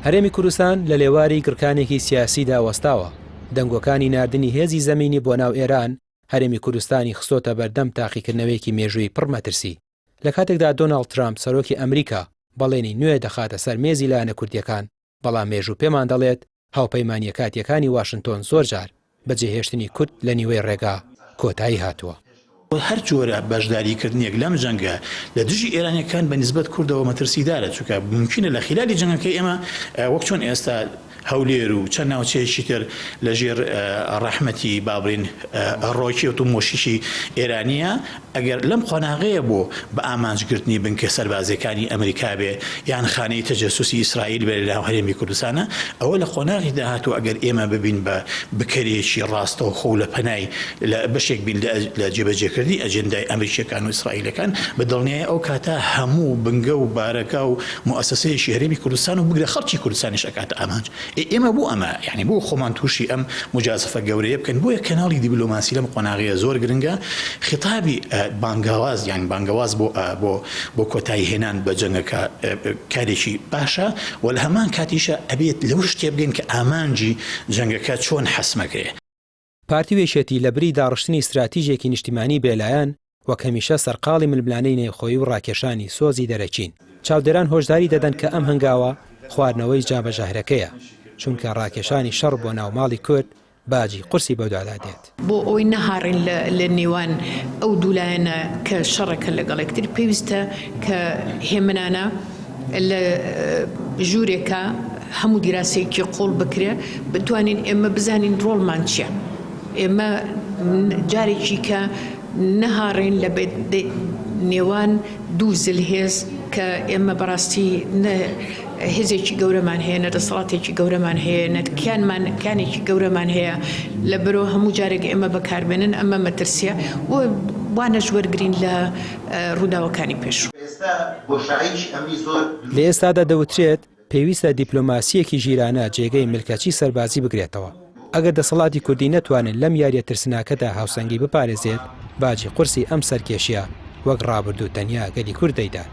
هەرێمی کوردستان لە لێواری گڕکانێکی سیاسیدا وەستاوە، دەنگۆکانی ناردنی هێزی زەمینی بۆ ناو ئێران، هەرێمی کوردستانی خستۆتە بەردەم تاقیکردنەوەیەکی مێژوویی پڕ مەترسی. لە کاتێکدا دۆناڵد ترامپ سەرۆکی ئەمریکا بەڵێنی نوێ دەخاتە سەر مێزی لایەنە کوردییەکان، بەڵام مێژوو پێمان دەڵێت هاوپەیمانییە کاتییەکانی واشنتۆن زۆرجار بە جێهێشتنی کورد لە نیوەی ڕێگا کۆتایی هاتووە. هەر جۆرە بەشداریکردنێک لەم جەنگە لە دژی ئێرانیەکان بە نیسبەت کوردەوە مەترسیدارە، چونکە مومکینە لە خیلالی جەنگەکەی ئێمە وەک چۆن ئێستا هەولێر و چەند ناوچەیەکی تر لە ژێر ڕەحمەتی با بڵێین ڕۆکێت و مۆشیی ئێرانییە، ئەگەر لەم قۆناغەیە بۆ بە ئامانج گرتنی بنکە سەربازیەکانی ئەمریکا بێ یان خانەی تەجەسوسی ئیسرائیل بێ لە ناو هەرێمی کوردستانا ئەوە لە قۆناغی داهاتوو ئەگەر ئێمە ببین بە بکەرێکی ڕاستەوخۆ و لە پەنای لە بەشێک بین لە جێبەجێکردنی ئەجێندای ئەمریکیەکان و ئیسرائیلەکان بە دڵنیایی ئەو کاتە هەموو بنگە و بارەگا و موئەسەسەیەکی هەرێمی کوردستان و بگرە خەڵکی کوردستانیش ئەکاتە ئامانج. ئێ ئێمە بۆ ئەمە یانی بۆ خۆمان تووشی ئەم موجازەفە گەورەیە بکەین؟ بۆیە کەناڵی دیبلۆماسی لەم قۆناغەیە زۆر گرنگە، خیتابی بانگەواز یان بانگەواز بۆ بۆ بۆ کۆتایی هێنان بە جەنگەکە کارێکی باشە و لە هەمان کاتیشا ئەبێت لەوەش تێبگەین کە ئامانجی جەنگەکە چۆن حەسمەکرێ. پارتی و یەکێتی لە بری داڕشتنی ستراتیژێکی نیشتیمانی بێلایەن، وەک هەمیشە سەرقاڵی ململانێی نێوخۆیی و ڕاکێشانی سۆزی دەرەکین. چاودێران هۆشداری دەدەن کە ئەم هەنگاوە خواردنەوەی جامە ژەهرەکەیە، چونکە ڕاکێشانی شەڕ بۆ ناو ماڵی کورد باجی قورسی بەدوادا دێت. بۆ ئەوەی نەهاڕین لە نێوان ئەو دوو لایەنە کە شەڕەکەن لەگەڵ یەکتر، پێویستە کە هێمنانە لە ژوورێکا هەموو دیراسەیەکی قوڵ بکرێ بتوانین ئێمە بزانین ڕۆڵمان چییە ئێمە جارێکی کە نەهاڕین لە نێوان دوو زلهێز کە ئێمە بەڕاستی نە هێزێکی گەورەمان هەیە نە دەسەڵاتێکی گەورەمان هەیە نە کیانمان کیانێکی گەورەمان هەیە لە بەرۆ هەموو جارێک ئێمە بەکاربێنن ئەمە مەترسیە و وانەش وەرگین لە ڕووداوەکانی پێشوو. لە ئێستادا دەوترێت پێویستە دیپلۆماسییەکی ژیرانە جێگەی ملکەچی سەربازی بگرێتەوە. ئەگەر دەسەڵاتی کوردی نەتوانێت لەم یارییە ترسناکەدا هاوسەنگی بپارێزێت، باجی قورسی ئەم سەرکێشییە وەک ڕابردوو تەنیا گەلی کورد دەیدات.